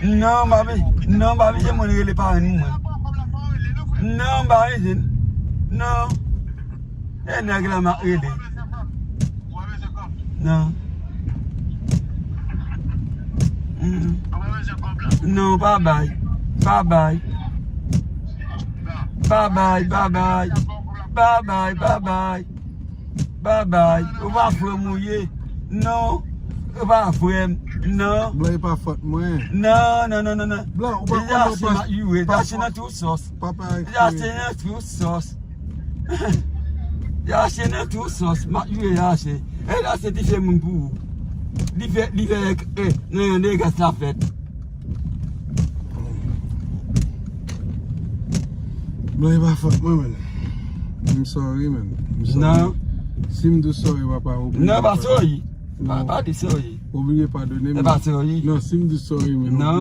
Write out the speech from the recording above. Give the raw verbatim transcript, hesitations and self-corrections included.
Non, m pa bezwen, non, m pa bezwen moun rele parenn mwen. Non, m pa bezwen. Non. E nèg la m ap rele. Non. Mm. Non, pa bay. Pa bay. Pa bay, pa bay. Pa bay, pa bay. Pa bay. Ou pa frè m ou ye. Non. Ou pa frè m. Non. Blan, e pa fòt mwen. Non, non, non, non, non. Blan, ou pa konn Yache pa- m ap youre. Pa Yache fòt. Nan tout sòs. Papa Yache nan tout sòs. Yache nan tout sòs. M ap youre Yache. E Yache te fè moun pou ou. Li fè, li fè, eh, nan yon dega sa fèt. Blan, e pa fòt mwen, man. M sorry, man. M sorry. Non. Si m di w sorry, papa, oublie. Non, pa sorry. Pa, non. Pa di sorry. Oublie padone m. E pa sorry. Non, si m di sorry, man. Non.